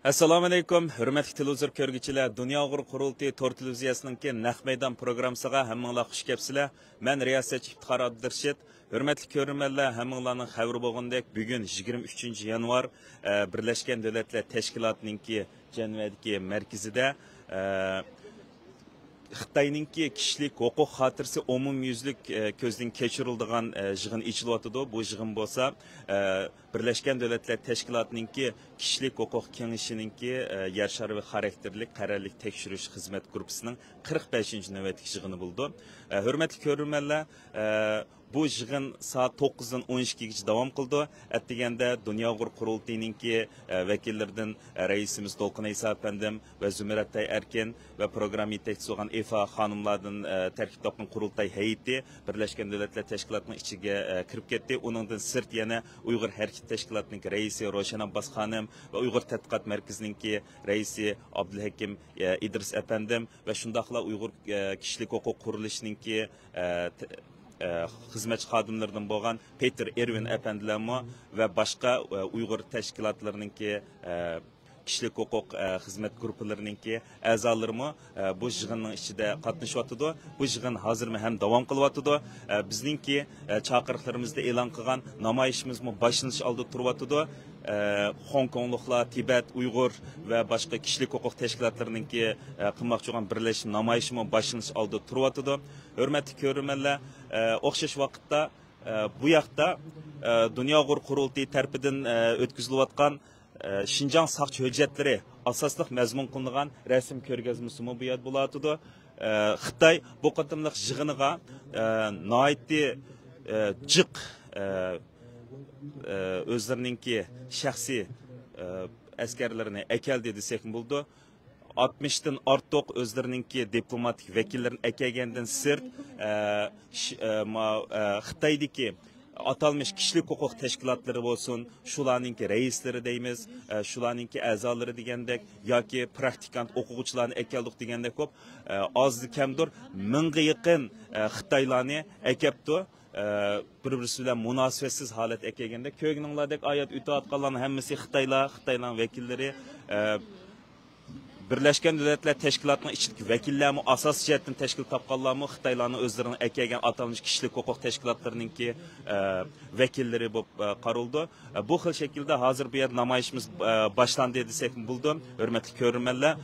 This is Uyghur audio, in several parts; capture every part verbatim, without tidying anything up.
ئەسسالامۇئەلەيكۇم، ھۆرمەتلىك تېلېۋىزور كۆرگۈچىلەر! دۇنيا ئۇيغۇر قۇرۇلتىيى تور تېلېۋىزىيەسىنىڭكى نەق مەيدان پروگراممىسىغا ھەممىڭلار خۇش كەپسىلەر. مەن رىياسەتچى ئىپتىخار ئابدۇرېشىت. ھۆرمەتلىك كۆرۈرمەنلەر، ھەممىڭلارنىڭ خەۋىرى بولغىنىدەك، بۈگۈن يىگىرمە ئۈچىنچى يانۋار، ئە، بىرلەشكەن دۆلەتلەر تەشكىلاتىنىڭكى جەنۋەدىكى مەركىزىدە، ئە، خىتاينىڭكى كىشىلىك ھوقۇق خاتىرىسى ئومۇميۈزلۈك، ئە، كۆزدىن كەچۈرۈلىدىغان، ئە، يىغىن ئېچىلىۋاتىدۇ. بۇ يىغىن بولسا، ئە، بىرلەشكەن دۆلەتلەر تەشكىلاتىنىڭكى كىشىلىك ھوقۇق كېڭىشىنىڭكى، ئە، يەر شارى خاراكتېرلىك قەرەللىك تەكشۈرۈش خىزمەت گۇرۇپپىسىنىڭ قىرىق بەشىنچى نۆۋەتلىك يىغىنى بولىدۇ. ئە، ھۆرمەتلىك كۆرۈرمەنلەر، ئە، بۇ يىغىن سائەت توققۇزدىن ئون ئىككىگىچە داۋام قىلىدۇ. ئەتىگەندە دۇنيا ئۇيغۇر قۇرۇلتىيىنىڭكى، ئە، ۋەكىللىرىدىن، ئە، رەئىسىمىز دولقۇن ئەيسا ئەپەندىم ۋە زۇمرەتئاي ئەركىن ۋە پروگرامما يېتەكچىسى بولغان ئېفا خانىملاردىن، ئە، تەركىب تاپقان قۇرۇلتاي ھەيئىتى بىرلەشكەن دۆلەتلەر تەشكىلاتىنىڭ ئىچىگە، ئە، كىرىپ كەتتى. ئۇنىڭدىن سىرت يەنە ئۇيغۇر ھەرىكىتى تەشكىلاتىنىڭ رەئىسى روشەن ئابباس خانىم ۋە ئۇيغۇر تەتقىقات مەركىزىنىڭكى رەئىسى ئابدۇلھەكىم، ئە، ئىدرىس ئەپەندىم ۋە شۇنداقلا ئۇيغۇر، ئە، كىشىلىك ھوقۇق قۇرۇلۇشىنىڭكى، ئە، ت-، ئە، خىزمەتچى خادىملىرىدىن بولغان پېتېر ئېرۋىن ئەپەندىلەرمۇ ۋە باشقا، ئە، ئۇيغۇر تەشكىلاتلىرىنىڭكى، ئە، كىشىلىك ھوقۇق، ئە، خىزمەت گۇرۇپپىلىرىنىڭكى ئەزالىرىمۇ، ئە، بۇ يىغىننىڭ ئىچىدە قاتنىشىۋاتىدۇ. بۇ يىغىن ھازىرمۇ ھەم داۋام قىلىۋاتىدۇ. ئە، بىزنىڭكى، ئە، چاقىرىقلىرىمىزدا ئېلان قىلغان نامايىشىمىزمۇ باشلىنىش ئالدىدا تۇرۇۋاتىدۇ. ئە، خوڭكوڭلۇقلار، تىبەت، ئۇيغۇر ۋە باشقا كىشىلىك ھوقۇق تەشكىلاتلىرىنىڭكى، ئە، قىلماقچى بولغان بىرلەشمە نامايىشىمۇ باشلىنىش ئالدىدا تۇرۇۋاتىدۇ. ھۆرمەتلىك كۆرۈرمەنلەر، ئە، ئوخشاش ۋاقىتتا، ئە، بۇ ياقتا، ئە، دۇنيا ئۇيغۇر قۇرۇلتىيى تەرىپىدىن، ئە، ئۆتكۈزۈلۈۋاتقان، ئە، شىنجاڭ ساقچى ھۆججەتلىرى ئاساسلىق مەزمۇن قىلىنغان رەسىم كۆرگەزمىسىمۇ بۇ يەردە بولۇۋاتىدۇ. ئە، خىتاي بۇ قېتىملىق يىغىنىغا، ئە، ناھايىتى، ئە، جىق، ئە، ئە، ئۆزلىرىنىڭكى شەخسىي، ئە، ئەسكەرلىرىنى ئەكەلدى دېسەكمۇ بولىدۇ. ئاتمىشتىن ئارتۇق ئۆزلىرىنىڭكى دىپلوماتىك ۋەكىللىرىنى ئەكەلگەندىن سىرت، ئە، ش-، ئە، ما-، ئە، خىتايدىكى ئاتالمىش كىشىلىك ھوقۇق تەشكىلاتلىرى بولسۇن، شۇلارنىڭكى رەئىسلىرى دەيمىز، ئە، شۇلارنىڭكى ئەزالىرى دېگەندەك ياكى پراكتىكانت ئوقۇغۇچىلارنى ئەكەلدۇق دېگەندەك بولۇپ، ئە، ئازدۇ كەمدۇر مىڭغا يېقىن، ئە، خىتايلارنى ئەكەپتۇ. ئە، بىر-بىرسى بىلەن مۇناسىۋەتسىز ھالەت ئەكەلگەندەك، كۆرگىنىڭلاردەك ئايات ئۆتۈۋاتقانلارنىڭ ھەممىسى خىتايلار، خىتاينىڭ ۋەكىللىرى، ئە، بىرلەشكەن دۆلەتلەر تەشكىلاتىنىڭ ئىچىدىكى ۋەكىللەرمۇ، ئاساسىي جەھەتتىن تەشكىل تاپقانلارمۇ خىتايلارنىڭ ئۆزلىرىنىڭ ئەكەلگەن ئاتالمىش كىشىلىك ھوقۇق تەشكىلاتلىرىنىڭكى، ئە، ۋەكىللىرى بولۇپ، ئە، قارىلىدۇ. ئە، بۇ خىل شەكىلدە ھازىر بۇ يەردە نامايىشىمىز، ئە، باشلاندى دېسەكمۇ بولىدۇ، ھۆرمەتلىك كۆرۈرمەنلەر.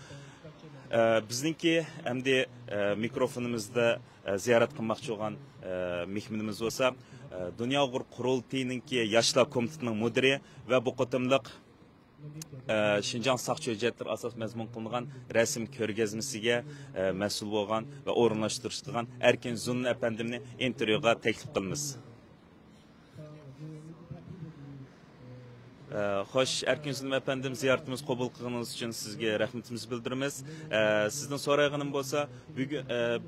ئە، بىزنىڭكى ئەمدى، ئە، مىكروفونىمىزدا، ئە، زىيارەت قىلماقچى بولغان، ئە، مېھمىنىمىز بولسا، ئە، دۇنيا ئۇيغۇر قۇرۇلتىيىنىڭكى ياشلار كومىتېتىنىڭ مۇدىرى ۋە بۇ قېتىملىق، ئە، شىنجاڭ ساقچى ھۆججەتلىرى ئاساس مەزمۇن قىلىنغان رەسىم كۆرگەزمىسىگە، ئە، مەسئۇل بولغان ۋە ئورۇنلاشتۇرۇشتۇرغان ئەركىن زۇنۇن ئەپەندىمنى ئىنتېرۋيۇغا تەكلىپ قىلىمىز. ئە، خوش، ئەركىن زۇنۇن ئەپەندىم، زىيارىتىمىز قوبۇل قىلغىنىڭىز ئۈچۈن سىزگە رەھمىتىمىزنى بىلدۈرىمىز. ئە، سىزدىن سورايدىغىنىم بولسا، بۈگۈن، ئە،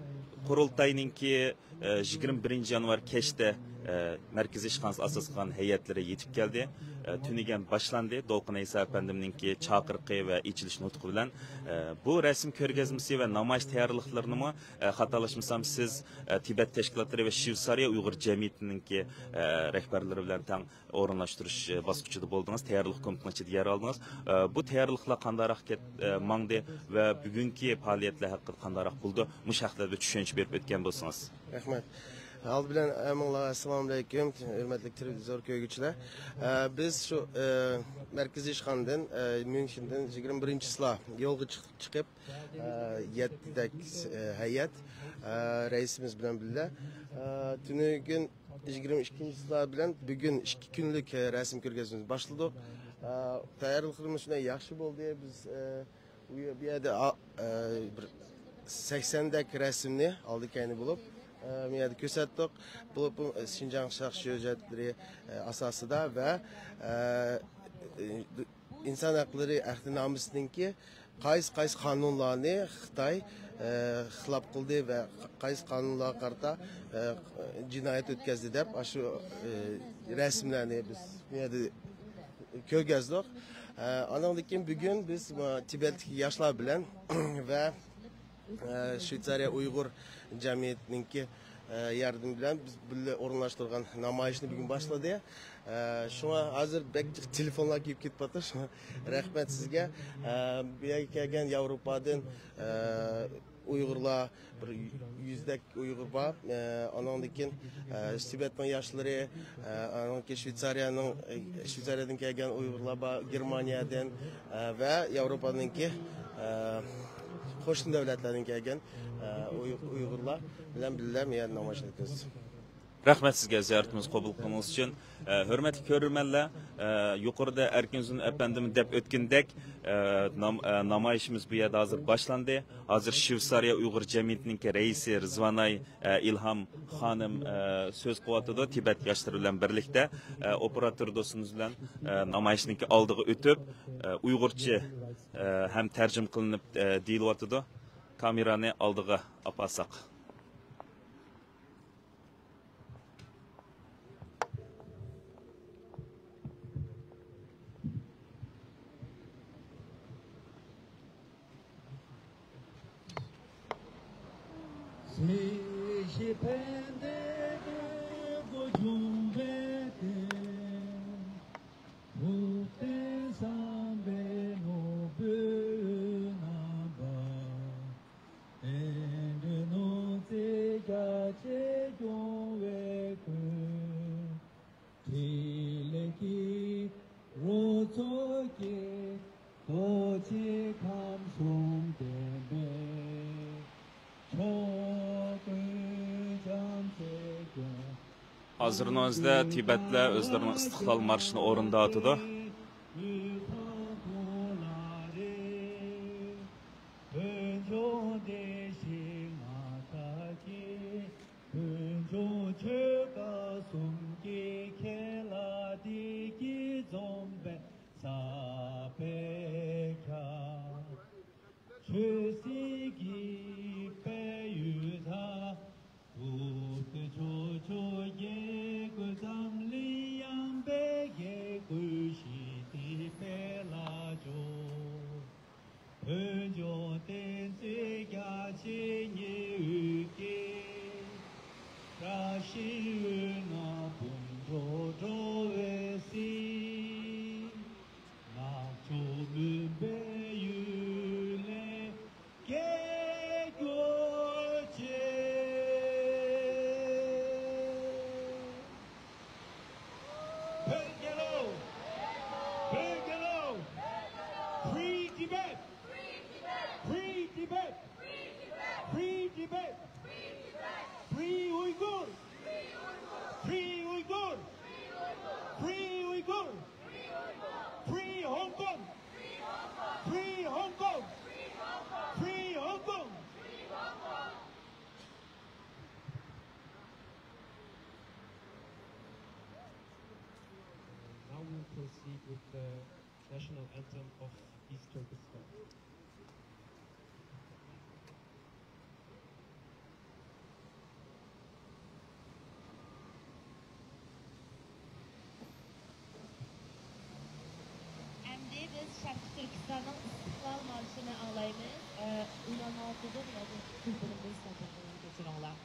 قۇرۇلتاينىڭكى، ئە، يىگىرمە بىرىنچى يانۋار كەچتە، ئە، مەركىزىي ئىشخانىسى ئاساس قىلغان ھەيئەتلىرى يېتىپ كەلدى. ئە، تۈنۈگۈن باشلاندى. دولقۇن ئەيسا ئەپەندىمنىڭكى چاقىرىقى ۋە ئېچىلىش نۇتقى بىلەن، ئە، بۇ رەسىم كۆرگەزمىسى ۋە نامايىش تەييارلىقلىرىنىمۇ، ئە، خاتالاشمىسام، سىز، ئە، تىبەت تەشكىلاتلىرى ۋە شۋېتسارىيە ئۇيغۇر جەمئىيىتىنىڭكى، ئە، رەھبەرلىرى بىلەن تەڭ ئورۇنلاشتۇرۇش، ئە، باسقۇچىدا بولدىڭىز، تەييارلىق كومىتېتىنىڭ ئىچىدە يەر ئالدىڭىز. ئە، بۇ تەييارلىقلار قانداقراق كەت-، ئە، ماڭدى ۋە بۈگۈنكى پائالىيەتلەر ھەققىدە قانداقراق بولدى؟ مۇشۇ ھەقلەردە چۈشەنچە بېرىپ ئۆتكەن بولسىڭىز. رەھمەت. ئالدى بىلەن ھەممىڭلارغا ئەسسالامۇئەلەيكۇم، ھۆرمەتلىك تېلېۋىزور كۆرگۈچىلەر. ئە، بىز شۇ، ئە، مەركىزىي ئىشخانىدىن، ئە، ميۇنخېندىن يىگىرمە بىرىنچى چىسلا يولغا چىق-، چىقىپ، ئە، يەتتىدەك، ئە، ھەيئەت، ئە، رەئىسىمىز بىلەن بىللە، ئە، تۈنۈگۈن يىگىرمە ئىككىنچى چىسلا بىلەن بۈگۈن ئىككى كۈنلۈك، ئە، رەسىم كۆرگەزمىمىزنى باشلىدۇق. ئە، تەييارلىقلىرىمىز شۇنداق ياخشى بولدى. بىز، ئە، ئۇ يە-، بۇ يەردە، ئا-، ئە، بىر سەكسەندەك رەسىمنى ئالدى كەينى بولۇپ، ئە، بۇ يەردە كۆرسەتتۇق. بولۇپمۇ، ئە، شىنجاڭ ساقچى ھۆججەتلىرى، ئە، ئاساسىدا ۋە، ئە، ئە، ئىنسان ھەقلىرى ئەھدىنامىسىنىڭكى قايسى، قايسى قانۇنلارنى خىتاي، ئە، خىلاپ قىلدى ۋە قايسى قانۇنلارغا قارىتا، ئە، جىنايەت ئۆتكەزدى دەپ، ئاشۇ، ئە، رەسىملەرنى بىز بۇ يەردە كۆرگەزدۇق. ئە، ئانىڭدىن كېيىن بۈگۈن بىز، ئە، تىبەتتىكى ياشلار بىلەن ۋە، ئە، شۋېتسارىيە ئۇيغۇر جەمئىيىتىنىڭكى، ئە، ياردىمى بىلەن بىز بىللە ئورۇنلاشتۇرغان نامايىشنى بۈگۈن باشلىدى. ئە، شۇڭا ھازىر بەك جىق تېلېفونلار كېلىپ كېتىپ ئاتىدۇ. شۇڭا رەھمەت سىزگە. ئە، بۇ يەرگە كەلگەن ياۋروپادىن، ئە، ئۇيغۇرلار، بىر يۈزدەك ئۇيغۇر بار. ئە، ئانىڭدىن كېيىن، ئە، تىبەتنىڭ ياشلىرى، ئە، ئانىڭدىن كېيىن شۋېتسارىيەنىڭ، ئە، شۋېتسارىيەدىن كەلگەن ئۇيغۇرلار بار، گېرمانىيەدىن، ئە، ۋە ياۋروپانىڭكى، ئە، قوشنا دۆلەتلەردىن كەلگەن، ئە، ئۇي-، ئۇيغۇرلار بىلەن بىللە مەن نامايىشنى ئۆتكۈزدۈم. رەھمەت سىزگە زىيارىتىمىزنى قوبۇل قىلغىنىڭىز ئۈچۈن. ئە، ھۆرمەتلىك كۆرۈرمەنلەر، ئە، يۇقىرىدا ئەركىن ئۇزۇن ئەپەندىمىز دەپ ئۆتكىنىدەك، ئە، نام-، ئە، نامايىشىمىز بۇ يەردە ھازىر باشلاندى. ھازىر شۋېتسارىيە ئۇيغۇر جەمئىيىتىنىڭكى رەئىسى رىزۋاناي، ئە، ئىلھام خانىم، ئە، سۆز قىلىۋاتىدۇ. تىبەت ياشلىرى بىلەن بىرلىكتە، ئە، ئوپېراتور دوستىمىز بىلەن، ئە، نامايىشنىڭكى ئالدىغا ئۆتۈپ، ئە، ئۇيغۇرچە، ئە، ھەم تەرجىمە قىلىنىپ، ئە، دېيىلىۋاتىدۇ. كامېرانى ئالدىغا ئاپارساق. ھازىرنىڭ ئۆزىدە تىبەتلەر ئۆزلىرىنىڭ ئىستىقلال مارشىنى ئورۇنداۋاتىدۇ. Free Tibet! Free Tibet! Free Tibet! Free Uyghur! Free Uyghur! Free Uyghur! Free Hong Kong! Free Hong Kong! Free Hong Kong! Now we'll proceed with the national anthem of East Turkestan. ئەمدى بىز شەرقىي تۈركىستاننىڭ ئىستىقلال مارشىنى ئاڭلايمىز. ئە، ئۇلانۇۋاتىدۇ، مۇلازىم تېلېفونىمىزنى سەپەرگە كۆچۈرۈڭلار.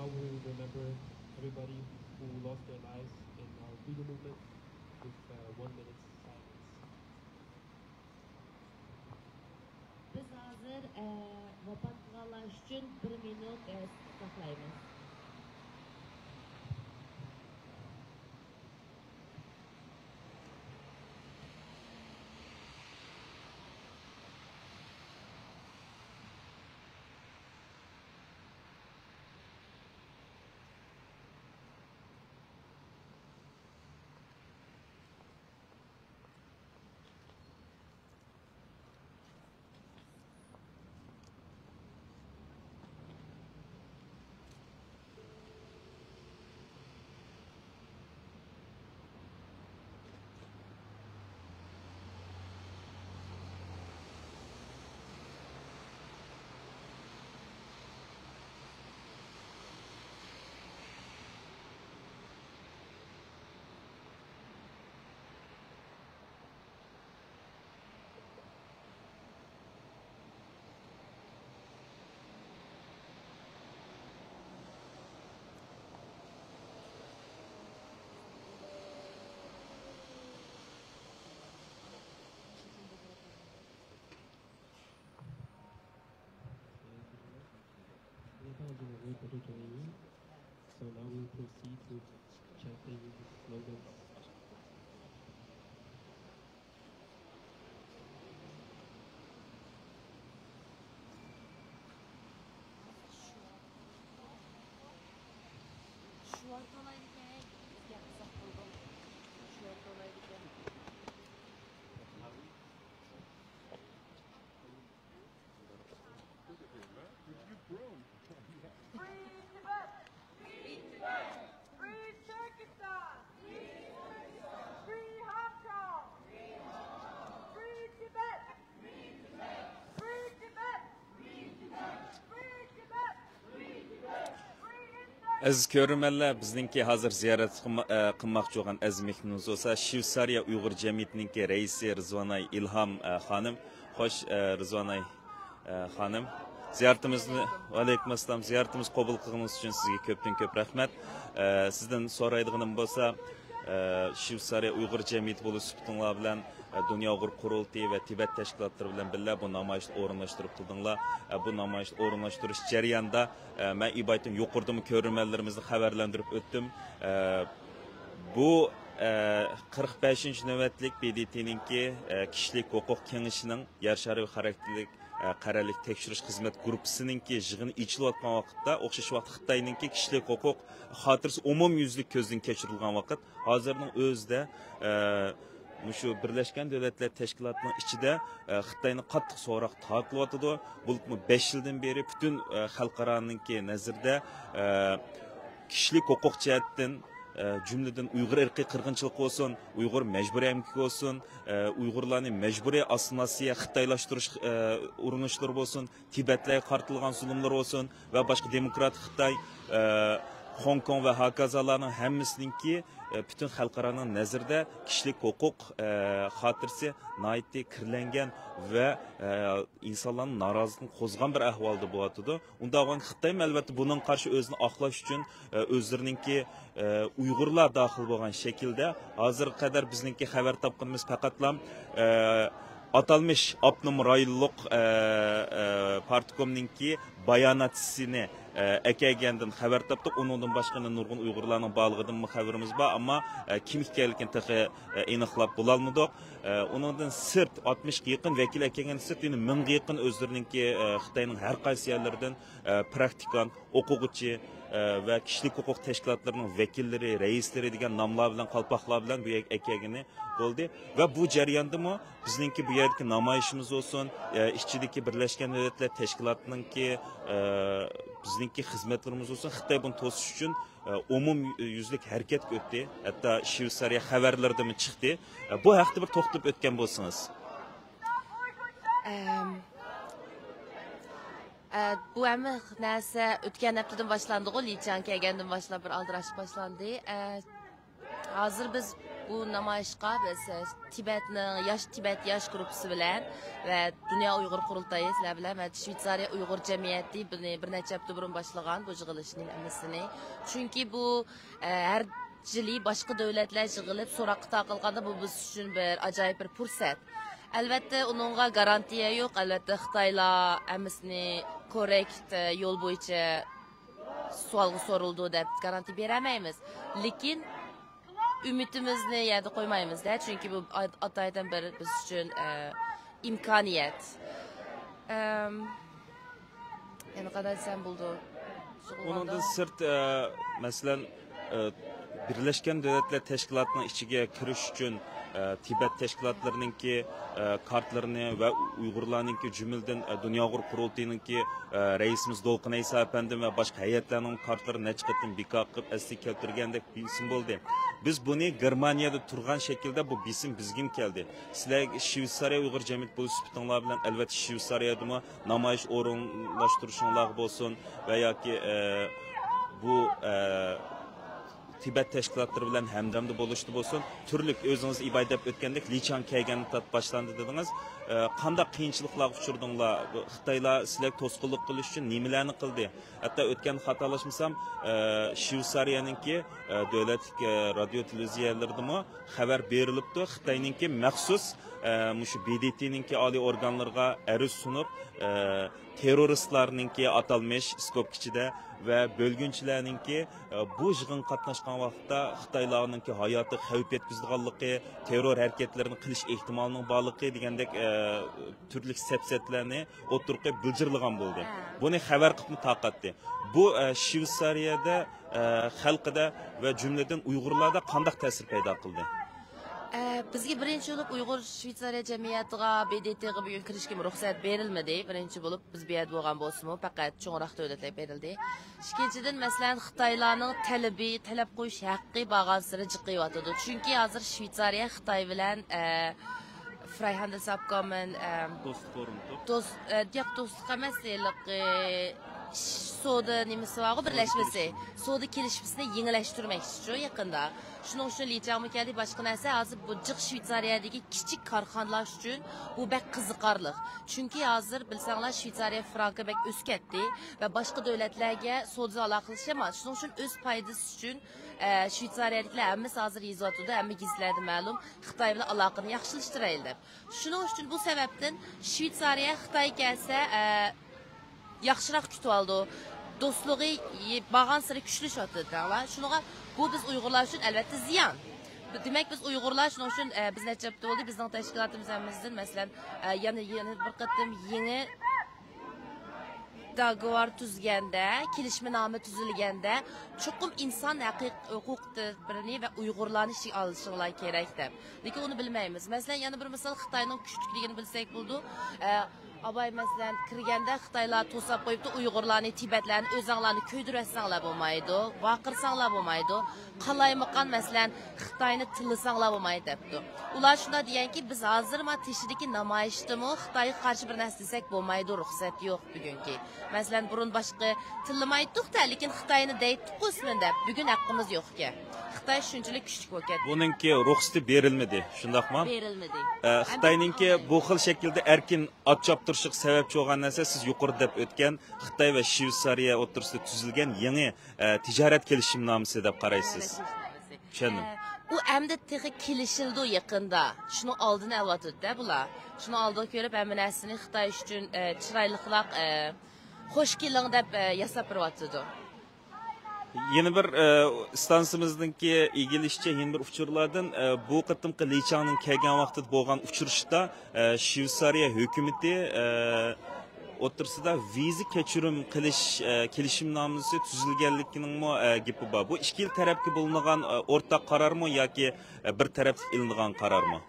We remember everybody who lost their lives in our freedom movement with uh, one minute silence. بىز ھازىر، ئە، ۋاپات قىلغانلار ئۈچۈن بىر مىنۇت، ئە، سۈكۈت ساقلايمىز. So now we'll proceed with chanting the slogans. شوئار تالايدىكەن، بىزگە قىزىق بولدۇق. شوئار تالايدىكەن. Free Tibet! Free Tibet! Free Turkestan! Free Hong Kong! Free Tibet! Free Tibet! ئەزىز كۆرۈرمەنلەر، بىزنىڭكى ھازىر زىيارەت قىلما-، ئە، قىلماقچى بولغان ئەزىز مېھمىنىمىز بولسا شۋېتسارىيە ئۇيغۇر جەمئىيىتىنىڭكى رەئىسى رىزۋانئاي ئىلھام، ئە، خانىم. خوش، ئە، رىزۋانئاي، ئە، خانىم. زىيارىتىمىزنى، ۋەئەلەيكۇم ئەسسالام، زىيارىتىمىزنى قوبۇل قىلغىنىڭىز ئۈچۈن سىزگە كۆپتىن كۆپ رەھمەت. ئە، سىزدىن سورايدىغىنىم بولسا، ئە، شۋېتسارىيە ئۇيغۇر جەمئىيىتى بولۇش سۈپىتىڭلار بىلەن، ئە، دۇنيا ئۇيغۇر قۇرۇلتىيى ۋە تىبەت تەشكىلاتلىرى بىلەن بىللە بۇ نامايىشنى ئورۇنلاشتۇرۇپ قىلدىڭلار. ئە، بۇ نامايىشنى ئورۇنلاشتۇرۇش جەريانىدا، ئە، مەن ئىبايىتىم يۇقىرىدىمۇ كۆرۈرمەنلىرىمىزنى خەۋەرلەندۈرۈپ ئۆتتۈم. ئە، بۇ، ئە، قىرىق بەشىنچى نۆۋەتلىك بى دى تىنىڭكى، ئە، كىشىلىك ھوقۇق كېڭىشىنىڭ يەر شارى خاراكتېرلىك، ئە، قەرەللىك تەكشۈرۈش خىزمەت گۇرۇپپىسىنىڭكى يىغىنى ئېچىلىۋاتقان ۋاقىتتا، ئوخشاش ۋاقىتتا خىتاينىڭكى كىشىلىك ھوقۇق خاتىرىسى ئومۇميۈزلۈك كۆزدىن كەچۈرۈلگەن ۋاقىت، ھازىرنىڭ ئۆزىدە، ئە، مۇشۇ بىرلەشكەن دۆلەتلەر تەشكىلاتىنىڭ ئىچىدە، ئە، خىتاينى قاتتىق سوراق تارتىۋاتىدۇ. بولۇپمۇ بەش يىلدىن بېرى پۈتۈن، ئە، خەلقئارانىڭكى نەزىرىدە، ئە، كىشىلىك ھوقۇق جەھەتتىن، ئە، جۈملىدىن ئۇيغۇر ئىرقىي قىرغىنچىلىقى بولسۇن، ئۇيغۇر مەجبۇرىي ئەمگىكى بولسۇن، ئە، ئۇيغۇرلارنى مەجبۇرىي ئاسسىمىلياتسىيە، خىتايلاشتۇرۇش، ئە، ئۇرۇنۇشلىرى بولسۇن، تىبەتلەرگە قارىتىلغان زۇلۇملىرى بولسۇن ۋە باشقا دېموكراتىك خىتاي، ئە، خوڭكوڭ ۋە ھاكازالارنىڭ ھەممىسىنىڭكى، ئە، پۈتۈن خەلقئارانىڭ نەزىرىدە كىشىلىك ھوقۇق، ئە، خاتىرىسى ناھايىتى كىرلەنگەن ۋە، ئە، ئىنسانلارنىڭ نارازىلىقىنى قوزغىغان بىر ئەھۋالدا بولۇۋاتىدۇ. ئۇنداق بولغاندا خىتايمۇ ئەلۋەتتە بۇنىڭغا قارشى ئۆزىنى ئاقلاش ئۈچۈن، ئە، ئۆزلىرىنىڭكى، ئە، ئۇيغۇرلار داخىل بولغان شەكىلدە ھازىرغا قەدەر بىزنىڭكى خەۋەر تاپقىنىمىز پەقەتلا، ئە، ئاتالمىش ئاپتونوم رايونلۇق، ئە، ئە، پارتكومنىڭكى باياناتچىسىنى، ئە، ئەكەلگەندىن خەۋەر تاپتۇق. ئۇنىڭدىن باشقا يەنە نۇرغۇن ئۇيغۇرلارنىڭ بارلىقىدىنمۇ خەۋىرىمىز بار، ئەمما، ئە، كىم ئىكەنلىكىنى تېخى، ئە، ئېنىقلاپ بولالمىدۇق. ئە، ئۇنىڭدىن سىرت، ئاتمىشقا يېقىن ۋەكىل ئەكەلگەندىن سىرت، يەنە مىڭغا يېقىن ئۆزلىرىنىڭكى، ئە، خىتاينىڭ ھەر قايسى يەرلىرىدىن، ئە، پراكتىكانت، ئوقۇغۇچى، ئە، ۋە كىشىلىك ھوقۇق تەشكىلاتلىرىنىڭ ۋەكىللىرى، رەئىسلىرى دېگەن ناملار بىلەن، قالپاقلار بىلەن بۇ يەرگە ئەكەلگىنى بولدى. ۋە بۇ جەرياندىمۇ بىزنىڭكى بۇ يەردىكى نامايىشىمىز بولسۇن، ئە، ئىچىدىكى بىرلەشكەن دۆلەتلەر تەشكىلاتىنىڭكى، ئە، بىزنىڭكى خىزمەتلىرىمىز بولسۇن، خىتاي بۇنى توسۇش ئۈچۈن، ئە، ئومۇم يۈزلۈك ھەرىكەتكە ئۆتتى. ھەتتا شۋېتسارىيە خەۋەرلىرىدىمۇ چىقتى. ئە، بۇ ھەقتە بىر توختىلىپ ئۆتكەن بولسىڭىز. ئەم، ئە، بۇ ھەممە نەرسە ئۆتكەن ھەپتىدىن باشلاندىغۇ، لى چاڭ كەلگەندىن باشلاپ بىر ئالدىراشلىق باشلاندى. ئە، ھازىر بىز بۇ نامايىشقا بىز، ئە، تىبەتنىڭ ياش، تىبەت ياش گۇرۇپپىسى بىلەن ۋە دۇنيا ئۇيغۇر قۇرۇلتايى سىلەر بىلەن ۋە شۋېتسارىيە ئۇيغۇر جەمئىيىتى بۇنى بىر نەچچە ھەپتە بۇرۇن باشلىغان بۇ يىغىلىشنى ھەممىسىنى. چۈنكى بۇ، ئە، ھەر يىلى باشقا دۆلەتلەر يىغىلىپ سوراق خاتا قىلغاندا، بۇ بىز ئۈچۈن بىر ئاجايىپ بىر پۇرسەت. ئەلۋەتتە، ئۇنىڭغا گارانتىيە يوق. ئەلۋەتتە، خىتايلار ھەممىسىنى كوررېكت، ئە، يول بويىچە سوئالغا سورۇلىدۇ دەپ گارانتىيە بېرەلمەيمىز. لېكىن ئۈمىدىمىزنى يەردە قويمايمىز-دە، چۈنكى بۇ ئاتايىدىن بىر بىز ئۈچۈن، ئە، ئىمكانىيەت. ئەم، يەنە قانداق دېسەم بولىدۇ؟ ئۇنىڭدىن سىرت، ئە، مەسىلەن، ئە، بىرلەشكەن دۆلەتلەر تەشكىلاتىنىڭ ئىچىگە كىرىش ئۈچۈن، ئە، تىبەت تەشكىلاتلىرىنىڭكى، ئە، كارتلىرىنى ۋە ئۇيغۇرلارنىڭكى، جۈملىدىن، ئە، دۇنيا ئۇيغۇر قۇرۇلتىيىنىڭكى، ئە، رەئىسىمىز دولقۇن ئەيسا ئەپەندىم ۋە باشقا ھەيئەتلەرنىڭ كارتلىرىنى نەچچە قېتىم بىكار قىلىپ ئەسلىگە كەلتۈرگەندەك بىلسىمۇ بولدى. بىز بۇنى گېرمانىيەدە تۇرغان شەكىلدە بۇ بېسىم بىزگىمۇ كەلدى. سىلەر شۋېتسارىيە ئۇيغۇر جەمئىيىتى بولۇش سۈپىتىڭلار بىلەن، ئەلۋەتتە، شۋېتسارىيەدىمۇ نامايىش ئورۇنلاشتۇرۇشۇڭلارغا بولسۇن ۋە ياكى، ئە، بۇ، ئە، تىبەت تەشكىلاتلىرى بىلەن ھەمدەمدە بولۇشتا بولسۇن، تۈرلۈك ئۆزىڭىز ئىباي دەپ ئۆتكەندەك لىچاڭ كەلگەندىن تارتىپ باشلاندى دېدىڭىز. ئە، قانداق قىيىنچىلىقلارغا ئۇچرىدىڭلار؟ خىتايلار سىلەرگە توسقۇنلۇق قىلىش ئۈچۈن نېمىلەرنى قىلدى؟ ھەتتا ئۆتكەندە خاتالاشمىسام، ئە، شۋېتسارىيەنىڭكى، ئە، دۆلەتلىك، ئە، رادىيو تېلېۋىزىيەلىرىدىمۇ خەۋەر بېرىلىپتۇ. خىتاينىڭكى مەخسۇس، ئە، مۇشۇ ب د ت نىڭكى ئالىي ئورگانلىرىغا ئەرز سۇنۇپ، ئە، تېررورىستلارنىڭكى ئاتالمىش سكوپكا ئىچىدە ۋە بۆلگۈنچىلەرنىڭكى، ئە، بۇ يىغىنغا قاتناشقان ۋاقىتتا خىتايلارنىڭكى ھاياتىغا خەۋپ يەتكۈزىدىغانلىقى، تېررور ھەرىكەتلىرىنى قىلىش ئېھتىمالىنىڭ بارلىقى دېگەندەك، ئە، تۈرلۈك سەپسەتىلەرنى ئوتتۇرىغا قويۇپ بىلجىرلىغان بولدى. ھە. بۇنى خەۋەر قىلىپمۇ تارقاتتى. بۇ، ئە، شۋېتسارىيەدە، ئە، خەلقىدە ۋە جۈملىدىن ئۇيغۇرلاردا قانداق تەسىر پەيدا قىلدى؟ ئە، بىزگە بىرىنچى بولۇپ ئۇيغۇر شۋېتسارىيە جەمئىيەتىگە، ب د ت غا بۈگۈن كىرىشكە رۇخسەت بېرىلمىدى. بىرىنچى بولۇپ بىز بۇ يەردە بولغان بولسىمۇ، پەقەت چوڭراق دۆلەتلەرگە بېرىلدى. ئىككىنچىدىن، مەسىلەن، خىتايلارنىڭ تەلىپى، تەلەپ قويۇش ھەققى بارغانسېرى جىقىيىۋاتىدۇ. چۈنكى ھازىر شۋېتسارىيە خىتاي بىلەن، ئە، فرايھاندېلسابكومېن، ئە، دوستلۇق ئورۇنتۇق. دوست، ئە، ياق، دوستلۇق ئەمەس، ھېلىقى، ش-، سودا نېمىسى بارغۇ، سودا بىرلەشمىسى. كېلىشىمى. سودا كېلىشمىسىنى يېڭىلەشتۈرمەكچىچۇ يېقىندا. شۇنىڭ ئۈچۈن لى چاڭمۇ كەلدى، باشقا نەرسە، ھازىر بۇ جىق شۋېتسارىيەدىكى كىچىك كارخانىلار ئۈچۈن بۇ بەك قىزىقارلىق. چۈنكى ھازىر بىلسەڭلار، شۋېتسارىيە فرانكى بەك ئۆسۈپ كەتتى ۋە باشقا دۆلەتلەرگە سودا ئالاقە قىلىش يامان. شۇنىڭ ئۈچۈن ئۆز پايدىسى ئۈچۈن، ئە، شۋېتسارىيەدىكىلەر ھەممىسى ھازىر يېزىۋاتىدۇ، ھەممە گېزىتلەردە مەلۇم، خىتاي بىلەن ئالاقىنى ياخشىلاشتۇرايلى دەپ. شۇنىڭ ئۈچۈن بۇ سەۋەبتىن شۋېتسارىيە خىتاي كەلسە، ئە، ياخشىراق كۈتۈۋالىدۇ. دوستلۇقى بارغانسېرى كۈچلىشىۋاتىدۇ، دەڭلار. شۇنىڭغا بۇ بىز ئۇيغۇرلار ئۈچۈن ئەلۋەتتە زىيان. دېمەك، بىز ئۇيغۇرلار شۇنىڭ ئۈچۈن، ئە، بىز نەچچە ھەپتە بولدى، بىزنىڭ تەشكىلاتىمىز ھەممىسىدىن، مەسىلەن، ئە، يەنە، يەنە بىر قېتىم يېڭى داگوۋار تۈزگەندە، كېلىشمىنامە تۈزۈلگەندە، چوقۇم ئىنسان ھەقىق-، ھوقۇق تەدبىرىنى ۋە ئۇيغۇرلارنى ئىچىگە ئالىشىڭلار كېرەك دەپ. لېكىن ئۇنى بىلمەيمىز. مەسىلەن، يەنە بىر مىسال، خىتاينىڭ كۈچلۈكلۈكىنى بىلسەك بولىدۇ. ئە، ئاباي، مەسىلەن، كىرگەندە خىتايلار توساپ قويۇپتۇ، ئۇيغۇرلارنى، تىبەتلەرنى، ئۆزەڭلارنى كۆيدۈرۈۋەتسەڭلار بولمايدۇ، ۋارقىرىساڭلار بولمايدۇ. قالايمىقان، مەسىلەن، خىتاينى تىللىساڭلار بولمايدۇ دەپتۇ. ئۇلار شۇنداق دېگەنكى، بىز ھازىر ما تېشىدىكى نامايىشتىمۇ خىتايغا قارشى بىر نەرسە دېسەك بولمايدۇ، رۇخسەت يوق بۈگۈنكى. مەسىلەن، بۇرۇن باشقا تىللىمايتتۇق-تە، لېكىن خىتاينى دەيتتۇققۇ ئىسمىنى دەپ، بۈگۈن ھەققىمىز يوقكەن. خىتاي شۇنچىلىك كۈچلۈك بولۇپ كەتتى. بۇنىڭكى رۇخسىتى بېرىلمىدى، شۇنداقمۇ؟ بېرىلمىدى. ئە، خىتاينىڭكى بۇ خىل شەكىلدە ئەركىن ئات چاپتۇرۇشىغا سەۋەبچى بولغان نەرسە سىز يۇقىرىدا دەپ ئۆتكەن خىتاي ۋە شۋېتسارىيە ئوتتۇرىسىدا تۈزۈلگەن يېڭى، ئە، تىجارەت كېلىشىمنامىسى دەپ قارايسىز. تىجارەت كېلىشىمنامىسى. چۈشەندىم. ئە، ئۇ ئەمدى تېخى كېلىشىلىدۇ يېقىندا. شۇنىڭ ئالدىنى ئېلىۋاتىدۇ-دە بۇلار. شۇنىڭ ئالدىغا كۆرۈپ ھەممە نەرسىنى خىتاي ئۈچۈن، ئە، چىرايلىقراق، ئە، خوش كېلىڭ دەپ، ئە، ياساپ بېرىۋاتىدۇ. يەنە بىر، ئە، ئىستانسىمىزنىڭكى ئىگىلىشىچە، يەنە بىر ئۇچۇرلاردىن، ئە، بۇ قېتىمقى لى چاڭنىڭ كەلگەن ۋاقتىدا بولغان ئۇچرىشىشتا، ئە، شۋېتسارىيە ھۆكۈمىتى، ئە، ئوتتۇرىسىدا ۋىزا كەچۈرۈم قىلىش، ئە، كېلىشىمنامىسى تۈزۈلگەنلىكىنىڭمۇ، ئە، گېپى بار. بۇ ئىككى تەرەپكە بولۇنغان، ئە، ئورتاق قارارمۇ ياكى، ئە، بىر تەرەپلىك ئېلىنغان قارارمۇ؟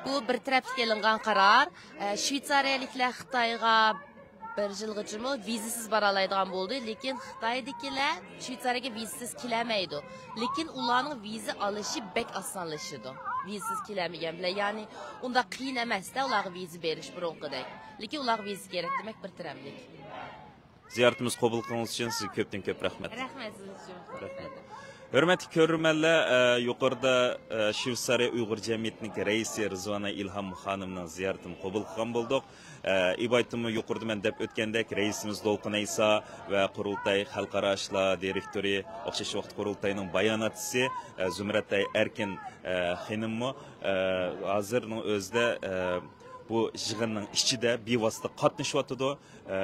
بۇ بىر تەرەپلىك ئېلىنغان قارار. ئە، شۋېتسارىيەلىكلەر خىتايغا بىر يىلغىچىمۇ ۋىزىسىز بارالايدىغان بولدى، لېكىن خىتايدىكىلەر شۋېتسارىيەگە ۋىزىسىز كېلەلمەيدۇ. لېكىن ئۇلارنىڭ ۋىزا ئالىشى بەك ئاسانلىشىدۇ. ۋىزىسىز كېلەلمىگەن بىلەن، يەنى ئۇنداق قىيىن ئەمەس-تە ئۇلارغا ۋىزا بېرىش بۇرۇنقىدەك. لېكىن ئۇلارغا ۋىزا كېرەك، دېمەك، بىر تەرەپلىك. زىيارىتىمىزنى قوبۇل قىلغىنىڭىز ئۈچۈن سىزگە كۆپتىن كۆپ رەھمەت. رەھمەت سىز ئۈچۈن. رەھمەت. ھۆرمەتلىك كۆرۈرمەنلەر، ئە، يۇقىرىدا، ئە، شۋېتسارىيە ئۇيغۇر جەمئىيىتىنىڭ رەئىسى رىزۋانە ئىلھام خانىمنىڭ زىيارىتىنى قوبۇل قىلغان بولدۇق. ئە، ئىبايىتىمۇ يۇقىرىدا مەن دەپ ئۆتكەندەك، رەئىسىمىز دولقۇن ئەيسا ۋە قۇرۇلتاي خەلقئارا ئىشلار دىرېكتورى، ئوخشاش ۋاقىت قۇرۇلتاينىڭ باياناتچىسى، ئە، زۇمرەتئاي ئەركىن، ئە، خېنىممۇ، ئە، ھازىرنىڭ ئۆزىدە، ئە، بۇ يىغىننىڭ ئىچىدە بىۋاسىتە قاتنىشىۋاتىدۇ. ئە،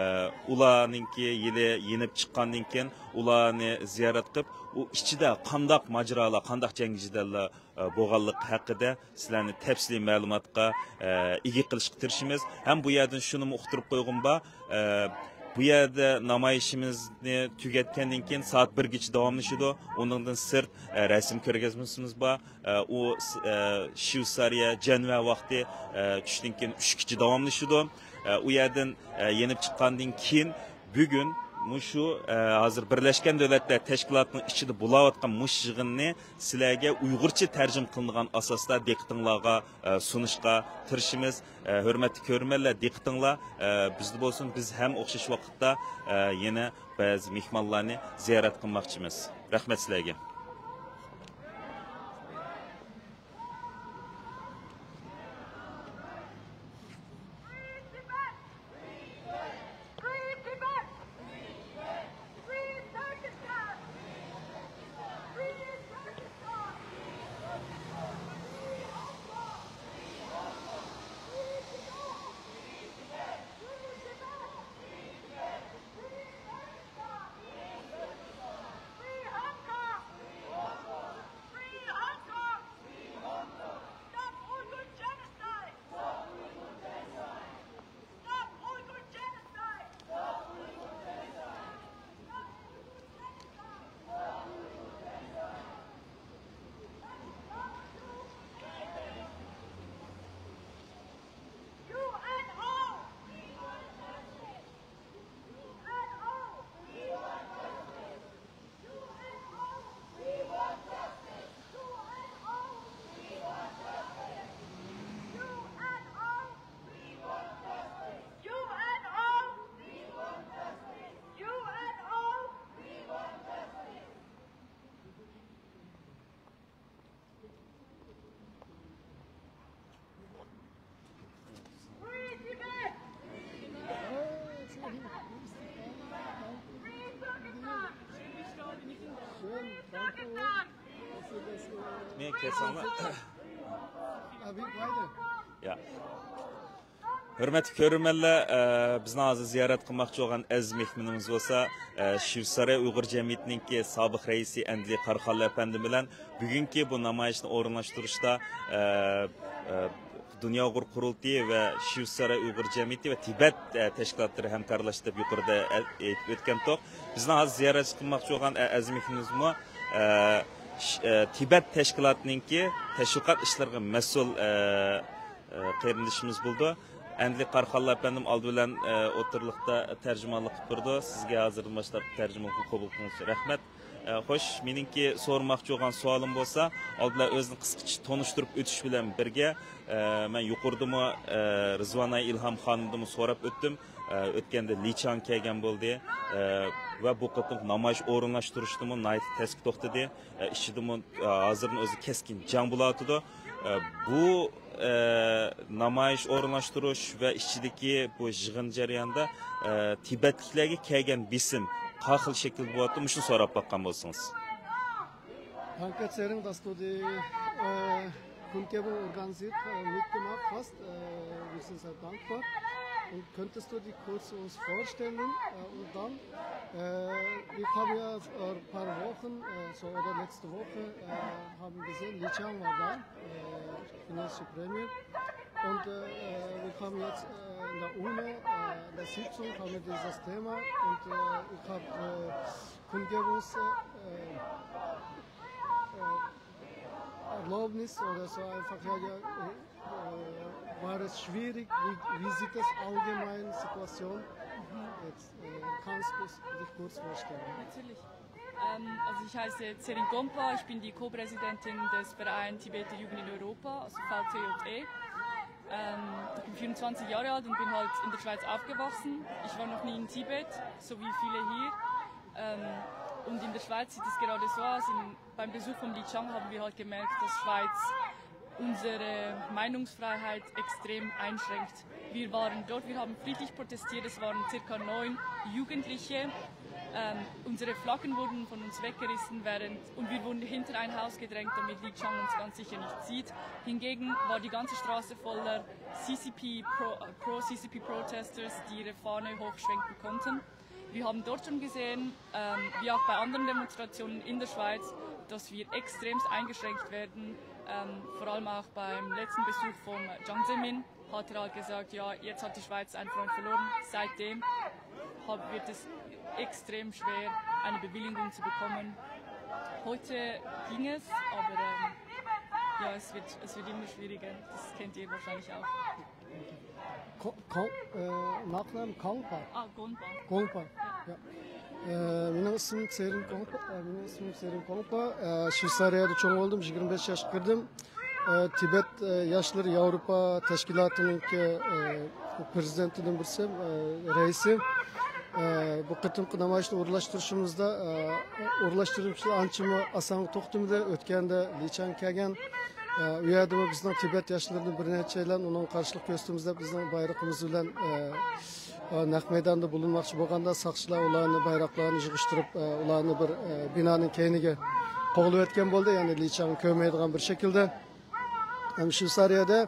ئۇلارنىڭكى يىلى يېنىپ چىققاندىن كېيىن ئۇلارنى زىيارەت قىلىپ، ئۇ ئىچىدە قانداق ماجىرالار، قانداق جەڭگى جېدەللەر، ئە، بولغانلىقى ھەققىدە سىلەرنى تەپسىلىي مەلۇماتقا، ئە، ئىگە قىلىشقا تىرىشىمىز. ھەم بۇ يەردىن شۇنىمۇ ئۇقتۇرۇپ قويغۇم بار، ئە، بۇ يەردە نامايىشىمىزنى تۈگەتكەندىن كېيىن سائەت بىرگىچە داۋاملىشىدۇ. ئۇنىڭدىن سىرت، ئە، رەسىم كۆرگەزمىسىمىز بار. ئە، ئۇ س-، ئە، شۋېتسارىيە جەنۋە ۋاقتى، ئە، چۈشتىن كېيىن ئۈچكىچە داۋاملىشىدۇ. ئە، ئۇ يەردىن، ئە، يېنىپ چىققاندىن كېيىن بۈگۈن مۇشۇ، ئە، ھازىر بىرلەشكەن دۆلەتلەر تەشكىلاتىنىڭ ئىچىدە بولاۋاتقان مۇشۇ يىغىننى سىلەرگە ئۇيغۇرچە تەرجىمە قىلىنغان ئاساستا دىققىتىڭلارغا، ئە، سۇنۇشقا تىرىشىمىز. ئە، ھۆرمەتلىك كۆرۈرمەنلەر، دىققىتىڭلار، ئە، بىزدە بولسۇن، بىز ھەم ئوخشاش ۋاقىتتا، ئە، يەنە بەزى مېھمانلارنى زىيارەت قىلماقچىمىز. رەھمەت سىلەرگە. ھۆرمەتلىك كۆرۈرمەنلەر، ئە، بىزنىڭ ھازىر زىيارەت قىلماقچى بولغان ئەزىز مېھمىنىمىز بولسا، ئە، شۋېتسارىيە ئۇيغۇر جەمئىيىتىنىڭكى سابىق رەئىسى ئەندىلى قاراخانلى ئەپەندىم بىلەن بۈگۈنكى بۇ نامايىشنى ئورۇنلاشتۇرۇشتا، ئە، ئە، دۇنيا ئۇيغۇر قۇرۇلتىيى ۋە شۋېتسارىيە ئۇيغۇر جەمئىيىتى ۋە تىبەت، ئە، تەشكىلاتلىرى ھەمكارلاشتى دەپ يۇقىرىدا ئە-، ئېيتىپ ئۆتكەن توق. بىزنىڭ ھازىر زىيارەت قىلماقچى بولغان ئە-، ئەزىز مېھمىنىمىزمۇ، ئە، ش-، ئە، تىبەت تەشكىلاتىنىڭكى تەشۋىقات ئىشلىرىغا مەسئۇل، ئە، ئە، قېرىندىشىمىز بولىدۇ. ئەندىلى قاراخانلى ئەپەندىم ئالدى بىلەن، ئە، ئوتتۇرىلىقتا تەرجىمانلىق قىلىپ بېرىدۇ. سىزگە ھازىردىن باشلاپ تەرجىمانلىقنى قوبۇل قىلىڭىز. رەھمەت. ئە، خوش، مېنىڭكى سورىماقچى بولغان سوئالىم بولسا، ئالدى بىلەن ئۆزىنى قىسقىچە تونۇشتۇرۇپ ئۆتۈش بىلەن بىرگە، ئە، مەن يۇقىرىدىمۇ، ئە، رىزۋانە ئىلھام خانىمدىنمۇ سوراپ ئۆتتۈم. ئە، ئۆتكەندە لىچاڭ كەلگەن بولدى. ئە، ۋە بۇ قېتىمقى نامايىش ئورۇنلاشتۇرۇشتىمۇ ناھايىتى تەسكە توختىدى. ئە، ئىچىدىمۇ، ئە، ھازىرنىڭ ئۆزى كەسكىن جەڭ بولۇۋاتىدۇ. ئە، بۇ، ئە، نامايىش ئورۇنلاشتۇرۇش ۋە ئىچىدىكى بۇ يىغىن جەريانىدا، ئە، تىبەتلىكلەرگە كەلگەن بېسىم قانداق خىل شەكىلدە بولۇۋاتىدۇ؟ مۇشۇنى سوراپ باققان بولسىڭىز. Danke, Zering, dass du die äh, Kundgebung organisiert äh, mitgemacht hast. Äh, wir sind sehr dankbar. Und könntest du dich kurz uns vorstellen? Äh, und dann, äh, wir haben ja vor ein paar Wochen, äh, so oder letzte Woche, äh, haben gesehen, Li Qiang war da, äh, chinesische Premier. Und äh, wir haben jetzt äh, in der UNO, äh, in der Sitzung, haben wir dieses Thema und äh, ich habe äh, Kundgebungs-, äh, äh, Erlaubnis oder so einfach, ja, ja, äh, war es schwierig, wie, wie sieht es allgemein Situation jetzt, äh, kannst du dich kurz vorstellen? Natürlich. Ähm, also ich heiße Tserin Gompa, ich bin die Co-Präsidentin des Verein Tibeter Jugend in Europa, also V T J E. Ähm, ich bin vierundzwanzig Jahre alt und bin halt in der Schweiz aufgewachsen. Ich war noch nie in Tibet, so wie viele hier. Ähm, In der Schweiz sieht es gerade so aus, in, beim Besuch von Lijiang haben wir halt gemerkt, dass Schweiz unsere Meinungsfreiheit extrem einschränkt. Wir waren dort, wir haben friedlich protestiert, es waren circa neun Jugendliche. Ähm, unsere Flaggen wurden von uns weggerissen, während, und wir wurden hinter ein Haus gedrängt, damit Lijiang uns ganz sicher nicht sieht. Hingegen war die ganze Straße voller C C P Pro, Pro-C C P Protesters, die ihre Fahne hochschwenken konnten. Wir haben dort schon gesehen, ähm, wie auch bei anderen Demonstrationen in der Schweiz, dass wir extremst eingeschränkt werden. Ähm, vor allem auch beim letzten Besuch von Jiang Zemin hat er halt gesagt, ja, jetzt hat die Schweiz einen Freund verloren. Seitdem hab, wird es extrem schwer, eine Bewilligung zu bekommen. Heute ging es, aber ähm, ja, es wird, es wird immer schwieriger. Das kennt ihr wahrscheinlich auch. Ko- Ko- e, Nachname Kongpa. Ah, Gonpa. Kongpa. Ya. E, Benim ismim Serin Kongpa. E, Benim ismim Serin Kongpa. E, Şveytsariyada çoğun oldum. Yigirma beş yaşa girdim. E, Tibet e, Yaşları Avrupa Teşkilatı'nın ki, e, prezidentinin birisi, e, reisi. E, bu kıtımkı namayışını uğurlaştırışımızda, e, uğurlaştırışımız ançımı asan toktımdı. Ötkende Lijiang kelgen. ئە، ئۇ يەردىمۇ بىزنىڭ تىبەت ياشلىرىنىڭ بىر نەچچەيلەن ئۇنىڭغا قارشىلىق كۆرسىتىمىز دەپ بىزنىڭ بايرىقىمىز بىلەن، ئە، ئە، نەق مەيداندا بۇلۇنماقچى بولغاندا ساقچىلار ئۇلارنى بايراقلارنى يىغىشتۇرۇپ، ئە، ئۇلارنى بىر، ئە، بىنانىڭ كەينىگە قوغلىۋەتكەن بولدى. يەنى لىچاڭ كۆرمەيدىغان بىر شەكىلدە. ھەم شۋېتسارىيەدە،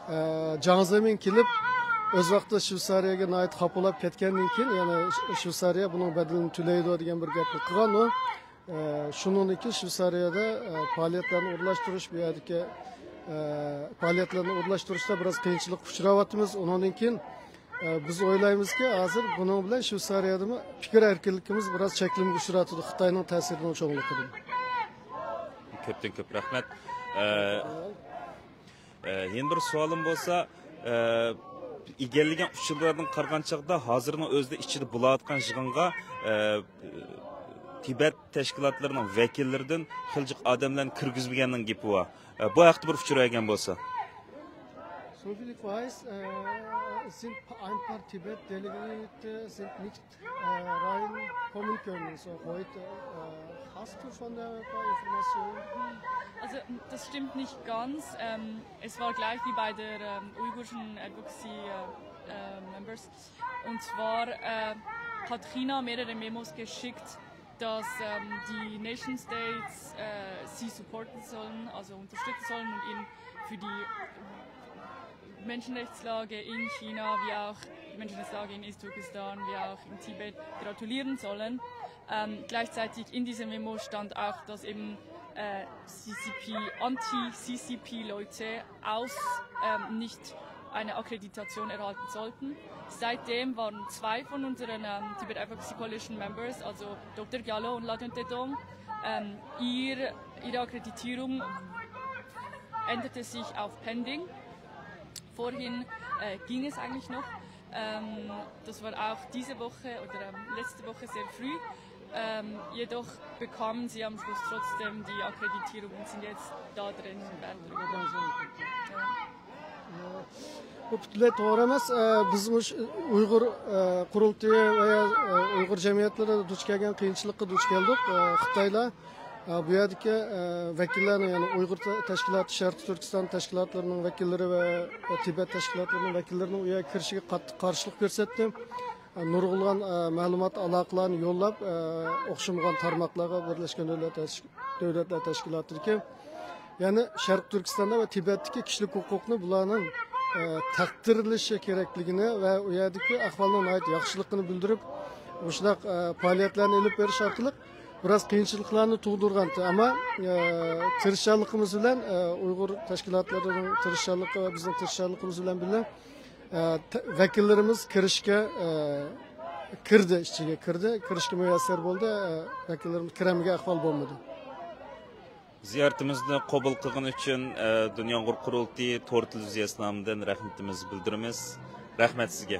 ئە، جاڭ زېمىن كېلىپ، ئۆز ۋاقتىدا شۋېتسارىيەگە ناھايىتى خاپا بولۇپ كەتكەندىن كېيىن، يەنى شۋېتسارىيە بۇنىڭ بەدىلىنى تۆلەيدۇ دېگەن بىر گەپنى قىلغان ئۇ. ئە، شۇنىڭدىن كېيىن شۋېتسارىيەدە، ئە، پائالىيەتلەرنى ئورۇنلاشتۇرۇش، بۇ يەردىكى، ئە، پائالىيەتلەرنى ئورۇنلاشتۇرۇشتا بىراز قىيىنچىلىققا ئۇچراۋاتىمىز. ئۇنىڭدىن كېيىن، ئە، بىز ئويلايمىزكى، ھازىر بۇنىڭ بىلەن شۋېتسارىيەدىمۇ پىكىر ئەركىنلىكىمىز بىراز چەكلىمىگە ئۇچراۋاتىدۇ، خىتاينىڭ تەسىرىنىڭ چوڭلۇقىدىن. كۆپتىن كۆپ رەھمەت. ئە، ئە، يەنە بىر سوئالىم بولسا، ئە، ئىگىلىگەن ئۇچۇرلاردىن قارىغان چاغدا، ھازىرنىڭ ئۆزىدە ئىچىدە بولۇۋاتقان يىغىنغا، ئە، تىبەت تەشكىلاتلىرىنىڭ ۋەكىللىرىدىن خېلى جىق ئادەملەرنى كىرگۈزمىگەننىڭ گېپى بار. ئە، بۇ ھەقتە بىر ئۇچۇر بەرگەن بولسا. Soviel ich weiß, äh, sind ein paar Tibet-Delegierte sind nicht äh, rein kommen können. So heute, äh, hast du schon ein paar Informationen? Also, das stimmt nicht ganz. Ähm, es war gleich wie bei der ähm, uigurischen Advocacy äh, äh, Members. Und zwar äh, hat China mehrere Memos geschickt, dass ähm, die Nation States äh, sie supporten sollen, also unterstützen sollen und ihnen für die Menschenrechtslage in China, wie auch die Menschenrechtslage in East-Turkestan, wie auch in Tibet gratulieren sollen. Ähm, gleichzeitig in dieser Memo stand auch, dass eben äh, C C P, Anti-C C P-Leute aus ähm, nicht eine Akkreditation erhalten sollten. Seitdem waren zwei von unseren ähm, Tibet Advocacy Coalition Members, also Doktor Gyalo und Ladon Tedong, ähm, ihr, ihre Akkreditierung änderte sich auf Pending. Vorhin äh, ging es eigentlich noch. Ähm, das war auch diese Woche oder ähm, letzte Woche sehr früh. Ähm, jedoch bekamen sie am Schluss trotzdem die Akkreditierung und sind jetzt da drin in Bern. Ja. بۇ پۈتۈنلەي توغرا ئەمەس. ئە، بىز مۇش-، ئۇيغۇر، ئە، قۇرۇلتىيى ۋە يا، ئە، ئۇيغۇر جەمئىيەتلىرى دۇچ كەلگەن قىيىنچىلىققا دۇچ كەلدۇق. ئە، خىتايلار، ئە، بۇ يەردىكى، ئە، ۋەكىللەرنى، يەنى ئۇيغۇر تە-، تەشكىلاتى، شەرقىي تۈركىستان تەشكىلاتلىرىنىڭ ۋەكىللىرى ۋە، ۋە تىبەت تەشكىلاتلىرىنىڭ ۋەكىللىرىنىڭ ئۇ يەرگە كىرىشىگە قاتتىق قارشىلىق كۆرسەتتى. ئە، نۇرغۇنلىغان، ئە، مەلۇمات ئالاقىلارنى يوللاپ، ئە، ئوخشىمىغان تارماقلارغا بىرلەشكەن دۆلەت تەشكىلاتى دۆلەتلەر تەشكىلاتىدىكى، يەنى شەرقىي تۈركىستاندا ۋە تىبەتتىكى كىشىلىك ھوقۇقنى بۇلارنىڭ، ئە، تەقدىرلىشى كېرەكلىكىنى ۋە ئۇ يەردىكى ئەھۋالنىڭ ناھايىتى ياخشىلىقىنى بىلدۈرۈپ، مۇشۇنداق، ئە، پائالىيەتلەرنى ئېلىپ بېرىش ئارقىلىق بىراز قىيىنچىلىقلارنى تۇغدۇرغانتى. ئەمما، ئە، تىرىشچانلىقىمىز بىلەن، ئە، ئۇيغۇر تەشكىلاتلىرىنىڭ تىرىشچانلىقى ۋە بىزنىڭ تىرىشچانلىقىمىز بىلەن بىللە، ئە، تە-، ۋەكىللىرىمىز كىرىشكە، ئە، كىردى، ئىچىگە كىردى، كىرىشكە مۇيەسسەر بولدى. ئە، ۋەكىللىرىمىز كىرەلمىگەن ئەھۋال بولمىدى. زىيارىتىمىزنى قوبۇل قىلغىنى ئۈچۈن، ئە، دۇنيا ئۇيغۇر قۇرۇلتىيى تور تېلېۋىزىيەسى نامىدىن رەھمىتىمىزنى بىلدۈرىمىز. رەھمەت سىزگە.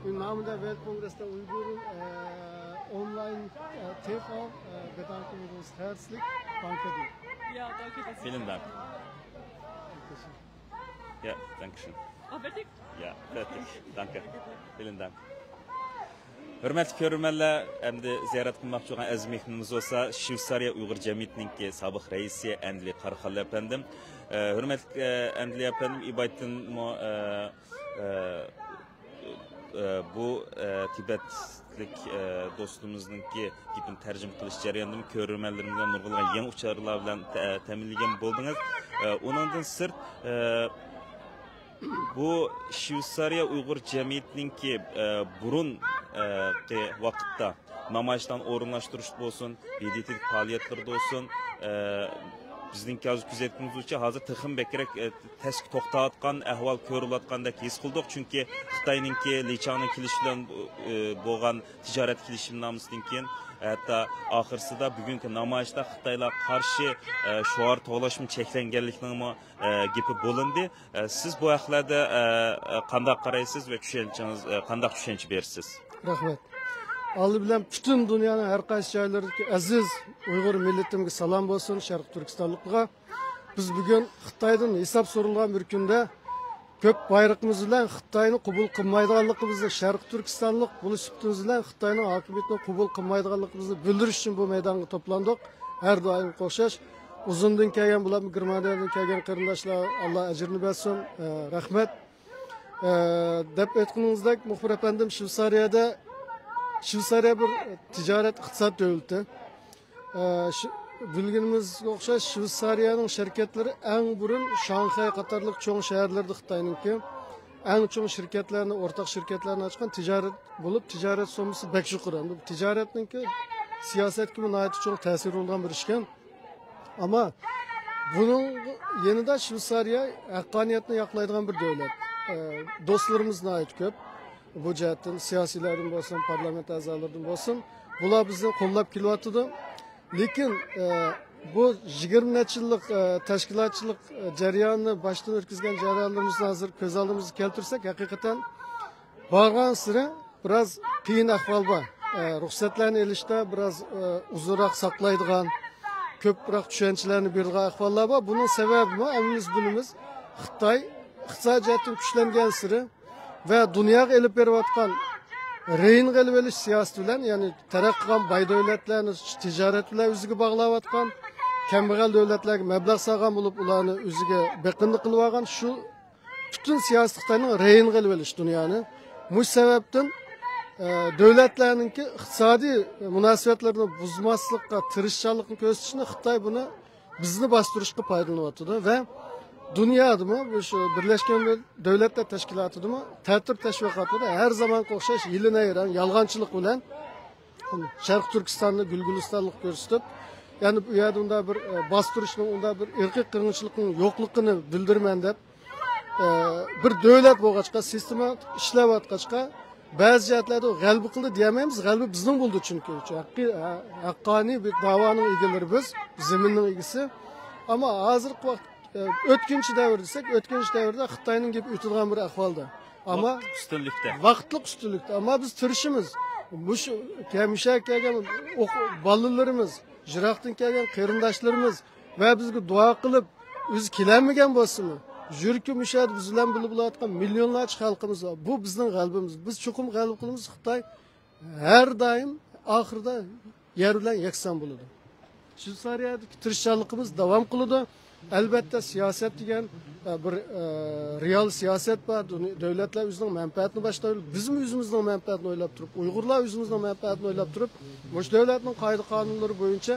Im Namen der Weltkongress der Uiguren, äh, online, äh, T V, äh, bedanken wir uns herzlich. Danke dir. Ja, danke, dass Vielen Dank. Ja, danke schön. Oh, fertig? Ja, fertig. Danke. Vielen Dank. ھۆرمەتلىك كۆرۈرمەنلەر، ئەمدى زىيارەت قىلماقچى بولغان ئەزىز مېھمىنىمىز بولسا شۋېتسارىيە ئۇيغۇر جەمئىيىتىنىڭكى سابىق رەئىسى ئەندىلى قاراخانلى ئەپەندىم. ئە، ھۆرمەتلىك، ئە، ئەندىلى ئەپەندىم، ئىبايىتتىنمۇ، ئە، ئە، ئە، بۇ، ئە، تىبەتلىك، ئە، دوستىمىزنىڭكى گېپىنى تەرجىمە قىلىش جەريانىدىمۇ كۆرۈرمەنلىرىمىزگە نۇرغۇنلىغان يېڭى ئۇچۇرلار بىلەن تە-، تەمىنلىگەن بولدىڭىز. ئە، ئۇنىڭدىن سىرت، ئە، بۇ شۋېتسارىيە ئۇيغۇر جەمئىيىتىنىڭكى، ئە، بۇرۇنقى ۋاقىتتا نامايىشلارنى ئورۇنلاشتۇرۇش بولسۇن، بىدېتىلىك پائالىيەتلىرىدە بولسۇن، ئە، بىزنىڭكى ھازىر كۆزەتكىنىمىزچە ھازىر تېخىمۇ بەكرەك، ئە، تەسكە توختاۋاتقان ئەھۋال كۆرۈلۈۋاتقاندەك ھېس قىلدۇق. چۈنكى خىتاينىڭكى لىچاڭنىڭ كېلىشى بىلەن، ئە، بولغان تىجارەت كېلىشىمنامىسىدىن كېيىن، ھەتتا ئاخىرسىدا بۈگۈنكى نامايىشتا خىتايلارغا قارشى، ئە، شوئار توۋلاشمۇ چەكلەنگەنلىكىنىڭمۇ، ئە، گېپى بولۇندى. ئە، سىز بۇ ھەقلەردە، ئە، ئە، قانداق قارايسىز ۋە چۈشەنچىڭىز، ئە، قانداق چۈشەنچە بېرىسىز؟ رەھمەت. ئالدى بىلەن پۈتۈن دۇنيانىڭ ھەر قايسى جايلىرىدىكى ئەزىز ئۇيغۇر مىللىتىمگە سالام بولسۇن، شەرقىي تۈركىستانلىقلارغا. بىز بۈگۈن خىتايدىن ھېساب سورىلغان بىر كۈندە كۆك بايرىقىمىز بىلەن خىتاينى قوبۇل قىلمايدىغانلىقىمىزنى، شەرقىي تۈركىستانلىق بولۇش سۈپىتىمىز بىلەن خىتاينىڭ ھاكىمىيىتىنى قوبۇل قىلمايدىغانلىقىمىزنى بىلدۈرۈش ئۈچۈن بۇ مەيدانغا توپلاندۇق. ھەر دائىمغا ئوخشاش ئۇزۇندىن كەلگەن، بۇلارمۇ گېرمانىيەدىن كەلگەن قېرىنداشلار، ئاللا ئەجرىنى بەرسۇن. ئە، رەھمەت. ئە، دەپ ئۆتكىنىڭىزدەك، مۇخبىر ئەپەندىم، شۋېتسارىيەدە، شۋېتسارىيە بىر تىجارەت، ئىقتىساد دۆلىتى. ئە، شۇ، بىلگىنىمىزگە ئوخشاش، شۋېتسارىيەنىڭ شىركەتلىرى ئەڭ بۇرۇن شاڭخەي قاتارلىق چوڭ شەھەرلەردە خىتاينىڭكى ئەڭ چوڭ شىركەتلەرنى، ئورتاق شىركەتلەرنى ئاچقان، تىجارەت بولۇپ، تىجارەت سوممىسى بەك يۇقىرى. ئەمدى بۇ تىجارەتنىڭكى سىياسەتكىمۇ ناھايىتى چوڭ تەسىرى بولغان بىر ئىشكەن. ئەمما بۇنىڭ يېنىدا شۋېتسارىيە ھەققانىيەتنى ياقلايدىغان بىر دۆلەت. ئە، دوستلىرىمىز ناھايىتى كۆپ. بۇ جەھەتتىن سىياسىيلەردىن بولسۇن، پارلامېنت ئەزالىرىدىن بولسۇن، بۇلار بىزنى قوللاپ كېلىۋاتىدۇ. لېكىن، ئە، بۇ يىگىرمە نەچچە يىللىق، ئە، تەشكىلاتچىلىق، ئە، جەريانىنى باشتىن ئۆتكۈزگەن جەريانلىرىمىزنى ھازىر كۆز ئالدىمىزغا كەلتۈرسەك، ھەقىقەتەن بارغانسېرى بىراز قىيىن ئەھۋال بار. ئە، رۇخسەتلەرنى ئېلىشتا بىراز، ئە، ئۇزۇنراق ساقلايدىغان، كۆپرەك چۈشەنچىلەرنى بېرىدىغان ئەھۋاللار بار. بۇنىڭ سەۋەبىمۇ ھەممىمىز بىلىمىز، خىتاي ئىقتىسادىي جەھەتتىن كۈچلەنگەنسېرى ۋە دۇنياغا ئېلىپ بېرىۋاتقان رېيىنغا ئېلىۋېلىش سىياسىتى بىلەن، يەنى تەرەققىي قىلغان باي دۆلەتلەرنى تىجارەت بىلەن ئۆزىگە باغلاۋاتقان، كەمبەغەل دۆلەتلەرگە مەبلەغ سالغان بولۇپ، ئۇلارنى ئۆزىگە بېقىندى قىلىۋالغان، شۇ پۈتۈن سىياسىتى خىتاينىڭ رېيىنغا ئېلىۋېلىش دۇنيانى. مۇشۇ سەۋەبتىن، ئە، دۆلەتلەرنىڭكى ئىقتىسادىي مۇناسىۋەتلىرىنى بۇزماسلىققا تىرىشچانلىقنى كۆرسىتىشنى خىتاي بۇنى بىزنى باستۇرۇشقا پايدىلىنىۋاتىدۇ ۋە دۇنيادىمۇ، شۇ بىرلەشكەن دۆلەتلەر تەشكىلاتىدىمۇ، تەتۈر تەشۋىقاتىدا ھەر زامانغا ئوخشاش يېلىن ھەيران، يالغانچىلىق بىلەن شەرقىي تۈركىستاننى گۈل گۈلىستانلىق كۆرسىتىپ، يەنى بۇ يەردە ئۇنداق بىر، ئە، باستۇرۇشنىڭ، ئۇنداق بىر ئىرقىي قىرغىنچىلىقنىڭ يوقلۇقىنى بىلدۈرىمەن دەپ، ئە، بىر دۆلەت بولغاچقا، سىستېما ئىشلەۋاتقاچقا، بەزى جەھەتلەردە ئۇ غەلىبە قىلدى دېيەلمەيمىز، غەلىبە بىزنىڭ بولدى، چۈنكى ھەققىي-، ھە-، ھەققانىي بىر داۋانىڭ ئىگىلىرى بىز، زېمىننىڭ ئىگىسى. ئەمما ھازىرقى ۋاقىت، ئە، ئۆتكۈنچى دەۋر دېسەك، ئۆتكۈنچى دەۋردە خىتاينىڭ گېپى ئۆتىدىغان بىر ئەھۋالدا. ئەمما ۋاقىتلىق ئۈستۈنلۈكتە. ۋاقىتلىق ئۈستۈنلۈكتە. ئەمما بىز تىرىشىمىز. مۇشۇ كە-، مۇشۇ يەرگە كەلگەن ئوق-، بالىلىرىمىز، يىراقتىن كەلگەن قېرىنداشلىرىمىز ۋە بىزگە دۇئا قىلىپ، ئۆزى كېلەلمىگەن بولسىمۇ، يۈرىكى مۇشۇ يەردە بىز بىلەن بىللە بولۇۋاتقان مىليونلارچە خەلقىمىز بار. بۇ بىزنىڭ غەلىبىمىز. بىز چوقۇم غەلىبە قىلىمىز. خىتاي ھەر دائىم ئاخىرىدا يەر بىلەن يەكسان بولىدۇ. شۋېتسارىيەدىكى تىرىشچانلىقىمىز داۋام قىلىدۇ. ئەلۋەتتە، سىياسەت دېگەن، ئە، بىر، ئە، رېئال سىياسەت بار. دۇني-، دۆلەتلەر ئۆزىنىڭ مەنپەئەتىنى باشتا ئويلاپ، بىزمۇ ئۆزىمىزنىڭ مەنپەئەتىنى ئويلاپ تۇرۇپ، ئۇيغۇرلار ئۆزىمىزنىڭ مەنپەئەتىنى ئويلاپ تۇرۇپ، مۇشۇ دۆلەتنىڭ قائىدە-قانۇنلىرى بويىچە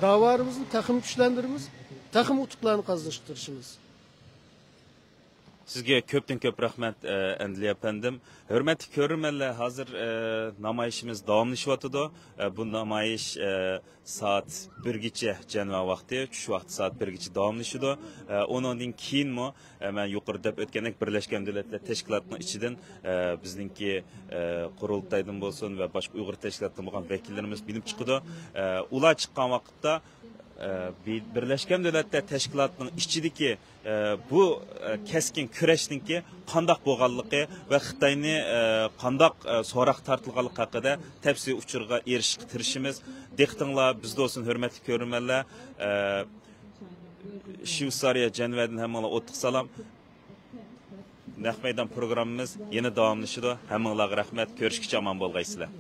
داۋالىرىمىزنى تېخىمۇ كۈچلەندۈرىمىز، تېخىمۇ ئۇتۇقلارنى قازىنىشقا تىرىشىمىز. سىزگە كۆپتىن كۆپ رەھمەت، ئە، ئەندىلى ئەپەندىم. ھۆرمەتلىك كۆرۈرمەنلەر، ھازىر، ئە، نامايىشىمىز داۋاملىشىۋاتىدۇ. ئە، بۇ نامايىش، ئە، سائەت بىرگىچە جەنۋا ۋاقتى، چۈش ۋاقتى سائەت بىرگىچە داۋاملىشىدۇ. ئە، ئۇنىڭدىن كېيىنمۇ، ئە، مەن يۇقىرىدا دەپ ئۆتكەندەك، بىرلەشكەن دۆلەتلەر تەشكىلاتىنىڭ ئىچىدىن، ئە، بىزنىڭكى، ئە، قۇرۇلتايدىن بولسۇن ۋە باشقا ئۇيغۇر تەشكىلاتىدىن بولغان ۋەكىللىرىمىز مېلىپ چىقىدۇ. ئە، ئۇلار چىققان ۋاقىتتا، ئە، بى-، بىرلەشكەن دۆلەتلەر تەشكىلاتىنىڭ ئىچىدىكى، ئە، بۇ، ئە، كەسكىن كۈرەشنىڭكى قانداق بولغانلىقى ۋە خىتاينى، ئە، قانداق، ئە، سوراق تارتىلغانلىقى ھەققىدە تەپسىلىي ئۇچۇرغا ئېرىشىشكە تىرىشىمىز. دىققىتىڭلار بىزدە بولسۇن، ھۆرمەتلىك كۆرۈرمەنلەر. ئە، شۋېتسارىيە جەنۋەدىن ھەممىڭلارغا ئوتلۇق سالام. نەق مەيدان پروگراممىمىز يەنە داۋاملىشىدۇ. ھەممىڭلارغا رەھمەت. كۆرۈشكىچە ئامان بولغايسىلەر.